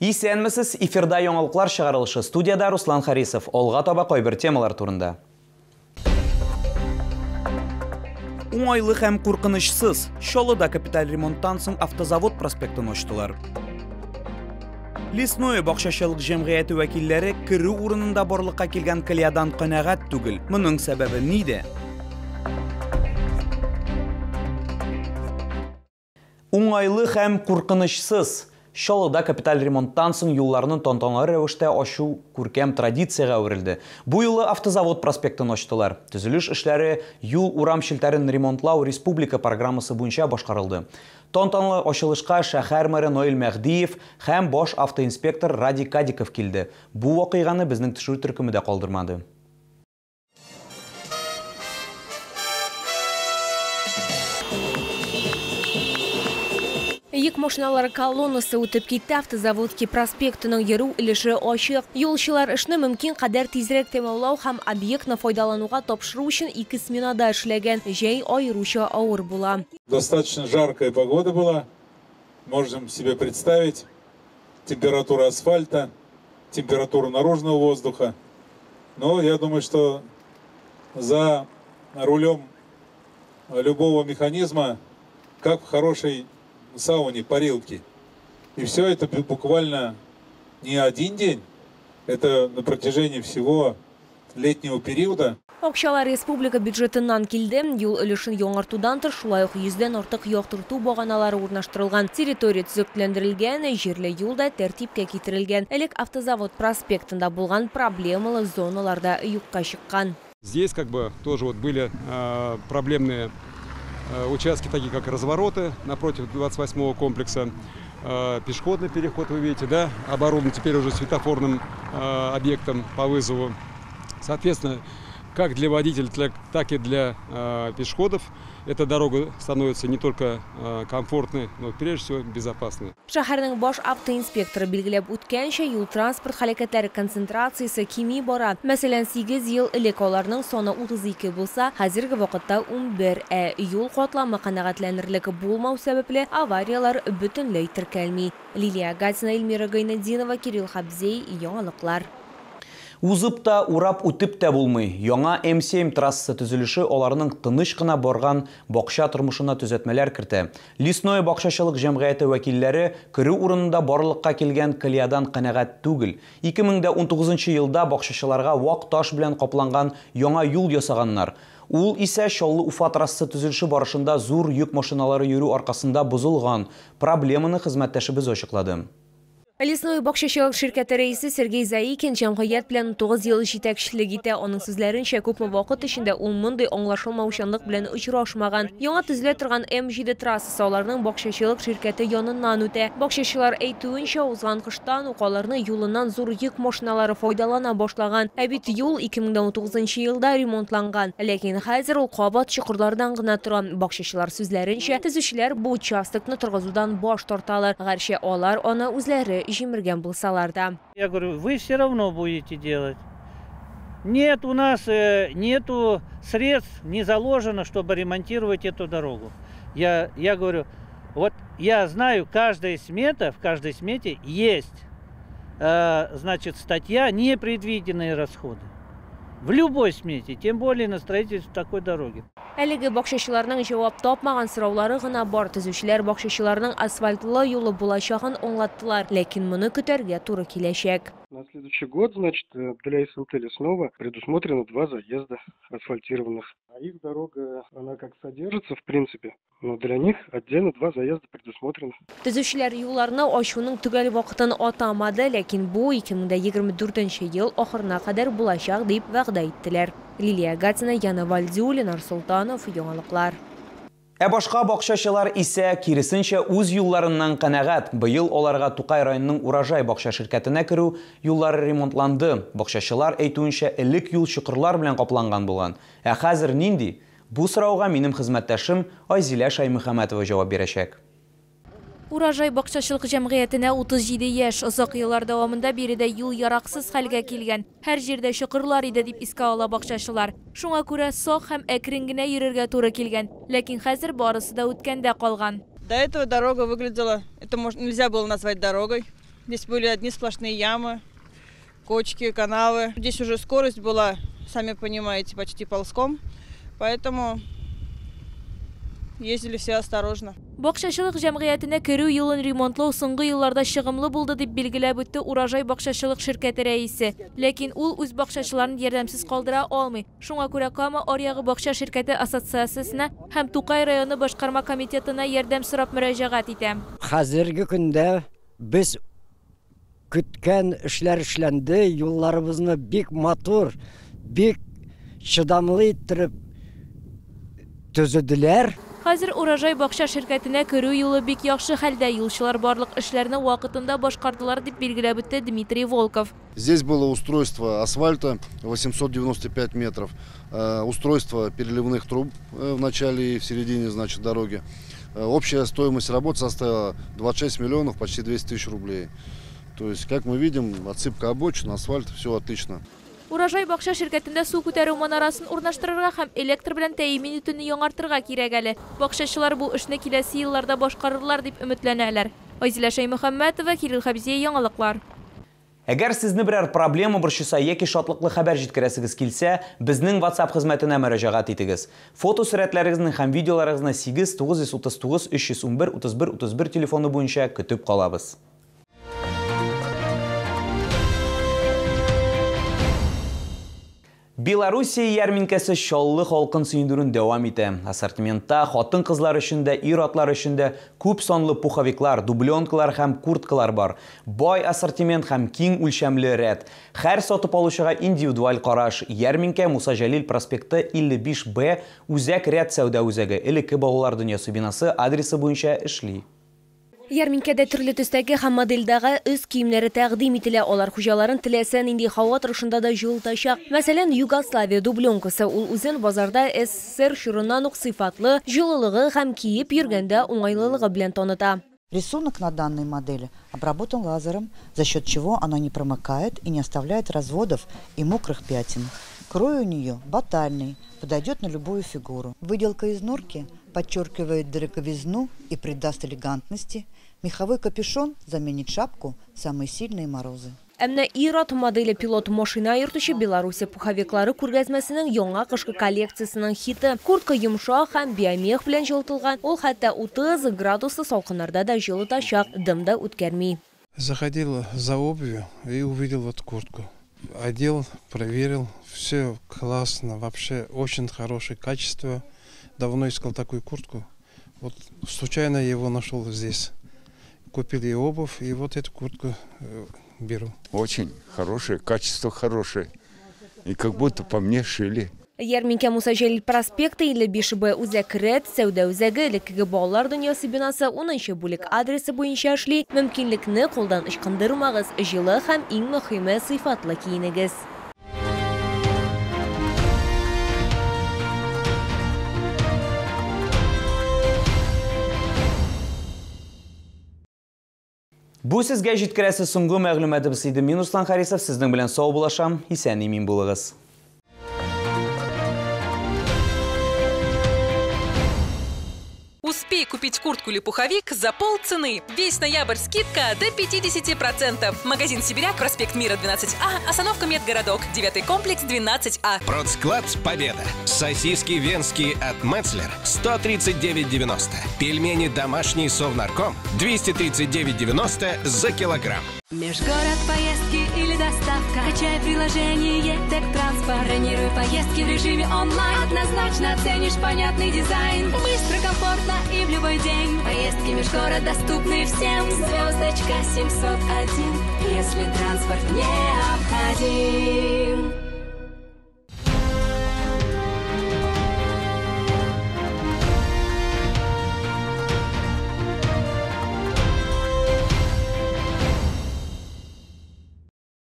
Исәнмесез, эфирда яңалыклар чыгарылышы. Студияда Руслан Харисов. Алга таба кайбер темалар турында. Уңайлы һәм куркынычсыз. Чаллыда капиталь ремонттан соң Автозавод проспектын ачтылар. Лесное бакчачылык җәмгыяте вәкилләре керү урынында барлыкка килгән колеядан канәгать түгел. Моның сәбәбе нидә? Уңайлы һәм куркынычсыз. Чаллыда капиталь ремонттан соң юлларны тантаналы рәвештә ачу күркәм традициягә әверелде. Бу юлы Автозавод проспектын ачтылар. Төзелеш эшләре юл урам челтәрен ремонтлау республика программасы буенча башкарылды. Тантаналы ачылышка шәһәр мэры Наил Мәһдиев һәм баш автоинспектор Радий Кадиков килде. Бу вакыйганы безнең төшерү төркеме дә калдырмады. Йөк машиналары колоннасы үтеп китте. Автозаводский проспектының йөрү өлеше ачык. Юлчылар эшне мөмкин кадәр тизрәк тәмамлау һәм объектны файдалануга тапшыру өчен ике сменада эшләгән. Җәй аеруча авыр була. Достаточно жаркая погода была. Можем себе представить температуру асфальта, температуру наружного воздуха. Но я думаю, что за рулем любого механизма, как в хорошей сауне, парилки. И все это буквально не один день, это на протяжении всего летнего периода. Акчалар республика бюджетыннан килде. Юл өлешен яңартудан тыш, шулай ук 100дән артык яктырту баганалары урнаштырылган. Территория төзекләндерелгән, җирле юл да тәртипкә китерелгән. Элек Автозавод проспектында булган проблемалы зоналар да юкка чыккан. Здесь как бы тоже вот были проблемные участки, такие как развороты напротив 28-го комплекса, пешеходный переход, вы видите, да, оборудован теперь уже светофорным объектом по вызову. Соответственно, как для водителей, так и для пешеходов эта дорога становится не только комфортной, но прежде всего безопасной. Шәһәрнең баш автоинспекторы билгеләп үткәнчә, юл транспорт һәлакәтләре концентрациясе кими бара. Мәсәлән, 8 ел элек аларның саны 32 булса, хәзерге вакытта 11. Ә юл катламы канәгатьләнерлек булмау сәбәпле аварияләр бөтенләй теркәлми. Лилия Гатина, Эльмира Гайнетдинова, Кирилл Хабзей, Яңалыклар. Узып та, урап үтеп тә булмый. Яңа М7 трассасы төзелеше аларның тыныч кына барган бакча тормышына төзәтмәләр кертә. Лесное бакчачылык җәмгыяте вәкилләре керү урынында барлыкка килгән колеядан канәгать түгел. 2019 елда бакчачыларга вак таш белән капланган яңа юл ясаганнар. Ул исә Чаллы-Уфа трассасы төзелеше барышында зур йөк машиналары йөрү аркасында бозылган. Проблеманы хезмәттәшебез ачыклады. Лесной бакчачылык ширкәте рәисе Сергей Заикин җәмгыять белән 9 ел җитәкчелек итә. Аның сүзләренчә, күпме вакыт эчендә ул мондый аңлашылмаучанлык белән очрашмаган. Яңа төзелә торган М7 трассасы аларның бакчачылык ширкәте яныннан үтә. Бакчачылар әйтүенчә, узган кыштан ук аларны юлыннан зур йөк машиналары файдалана башлаган. Ә бит юл 2019 елда ремонтланган. Ләкин хәзер ул кабат чокырлардан гына тора. Бакчачылар сүзләренчә, төзүчеләр бу участокны торгызудан баш тарталар. Гәрчә алар аны үзләре җимергән булсалар да. Я говорю, вы все равно будете делать. Нет, у нас нету средств, не заложено, чтобы ремонтировать эту дорогу. Я говорю, вот я знаю, каждая смета, в каждой смете есть, значит, статья «Непредвиденные расходы». В любой смете, тем более на строительство такой дороги. Әлеге бакчачыларның җавап тапмаган сораулары гына бар. Төзүчеләр бакчачыларның асфальтлы юлы булачагын аңлаттылар, ләкин моны көтәргә туры киләчәк. На следующий год, значит, для СНТ Лесного предусмотрено 2 заезда асфальтированных. А их дорога, она как содержится, в принципе, но для них отдельно 2 заезда предусмотрены. Төзүчеләр юлларны ачуның төгәл вакытын атамады, ләкин бу 2024 ел ахырына кадәр булачак дип вәгъдә иттеләр. Лилия Гатина, Яна Вальдюлин, Арсултанов, Яңалыклар. Ә башка бакчачылар исә киресенчә үз юлларыннан канәгать. Быел аларга Тукай районының Урожай бакча ширкәтенә керү юллары ремонтланды. Бакчачылар әйтүенчә, элек юл чокырлар белән капланган булган. Ә хәзер нинди? Бу сорауга минем хезмәттәшем Айзилә Шаймөхәммәтова җавап бирәчәк. Урожай бакчачылык җәмгыятенә 37 яшь. Озак еллар дәвамында биредә юл яраксыз хәлгә килгән. Һәр җирдә чокырлар иде дип искә ала бакчачылар. Шуңа күрә сак һәм әкрен генә йөрергә туры килгән. Ләкин хәзер барысы да үткәндә калган. До этого дорога выглядела, это нельзя было назвать дорогой. Здесь были одни сплошные ямы, кочки, канавы. Здесь уже скорость была, сами понимаете, почти ползком, поэтому ездили все осторожно. Бакчачылык җәмгыятенә керү юлын ремонтлау соңгы елларда чыгымлы булды, дип билгеләп үтте Урожай бакчачылык ширкәте рәисе. Ләкин ул үз бакчачыларын ярдәмсез калдыра алмый. Шуңа күрә Кама аръягы бакча ширкәте ассоциациясенә һәм Тукай районы башкарма комитетына ярдәм сорап мөрәҗәгать итә. Хәзерге көндә без көткән эшләр эшләнде, юлларыбызны бик матур, бик чыдамлы иттереп төзеделәр. Хәзер Урожай бакча ширкәтенә керү юлы бик яхшы хәлдә. Юлчылар барлык эшләрне вакытында башкардылар, дип билгеләп үтте Дмитрий Волков. Здесь было устройство асфальта 895 метров, устройство переливных труб в начале и в середине, значит, дороги. Общая стоимость работ составила 26 миллионов, почти 200 тысяч рублей. То есть, как мы видим, отсыпка обочин, асфальт, все отлично. Урожай бакча ширкәтендә су күтәрү манарасын урнаштырырга һәм электр белән тәэмин итүне яңартырга кирәк әле. Бакчачылар бу эшне киләсе елларда башкарырлар дип өметләнәләр. Айзилә Шәймөхәммәтова, Кирилл Хәбзиев, яңалыклар. Әгәр сезне берәр проблема борчыса яки шатлыклы хәбәр җиткерәсегез килсә, безнең WhatsApp хезмәтенә мөрәҗәгать итегез. Фотосурәтләрегезне һәм видеоларыгызны 8 939 311 31 31 телефоны буенча көтеп калабыз. Белоруссия ярминкәсе Чаллы халкын сөендерүен дәвам итә. Ассортиментта хатын-кызлар өчен дә, ир-атлар өчен дә күп санлы пуховиклар, дубленкалар һәм курткалар бар. Бай ассортимент һәм киң үлчәмле рәт. Һәр сатып алучыга индивидуаль караш. Ярминкә Муса Җәлил проспекты 55Б Үзәк рәт сәүдә үзәге, элекке балалар дөньясы бинасы адресы буенча эшли. Ярминкәдә төрле төстәге һәм модельдәге өс киемнәре тәкъдим ителә. Алар хуҗаларын теләсә нинди һава торышында да җылытачак. Мәсәлән, Югославия дубленкасы ул үзен базарда СССР чорыннан ук сыйфатлы, җылылыгы һәм киеп йөргәндә уңайлылыгы белән таныта. Рисунок на данной модели обработан лазером, за счет чего она не промокает и не оставляет разводов и мокрых пятен. Крой у нее батальный, подойдет на любую фигуру. Выделка из норки подчеркивает дороговизну и придаст элегантности. Меховой капюшон заменит шапку в самые сильные морозы. Әмма ир-ат моделе пилот машина йөртүче Белоруссия пуховиклары күргәзмәсенең яңа кышкы коллекциясенең хиты. Куртка йомшак һәм биомех белән җылытылган. Ул хәтта 30 градуслы салкыннарда да җылытачак, дым да үткәрми. Заходил за обувью и увидел вот куртку. Одел, проверил, все классно, вообще очень хорошее качество. Давно искал такую куртку. Вот случайно я его нашел здесь. Купил и обувь, и вот эту куртку беру. Очень хорошее, качество хорошее. И как будто по мне шили. Ярминкә Муса Җәлил проспекты 55Б Үзәк рәт сәүдә үзәге, элеккеге балалар дөньясы бинасы 10 бүлек адресы буенча эшли. Мөмкинлекне кулдан ычкындырмагыз, җылы һәм иң мөһиме сыйфатлы киенегез. Бу сезгә җиткерәсе соңгы мәгълүматыбыз иде. Мин Руслан Харисов, сезнең белән саубуллашам. Исән-имин булыгыз. Успей купить куртку или пуховик за полцены. Весь ноябрь скидка до 50%. Магазин «Сибиряк», проспект Мира, 12А, остановка Медгородок, 9 комплекс, 12А. Продсклад «Победа». Сосиски венские от Мецлер 139,90. Пельмени домашние Совнарком 239,90 за килограмм. Межгород, поездки или доставка. Качай приложение Тек-Транспорт. Бронируй поездки в режиме онлайн. Однозначно оценишь понятный дизайн. Быстро, комфортно и в любой день. Поездки межгород доступны всем. Звездочка 701, если транспорт необходим.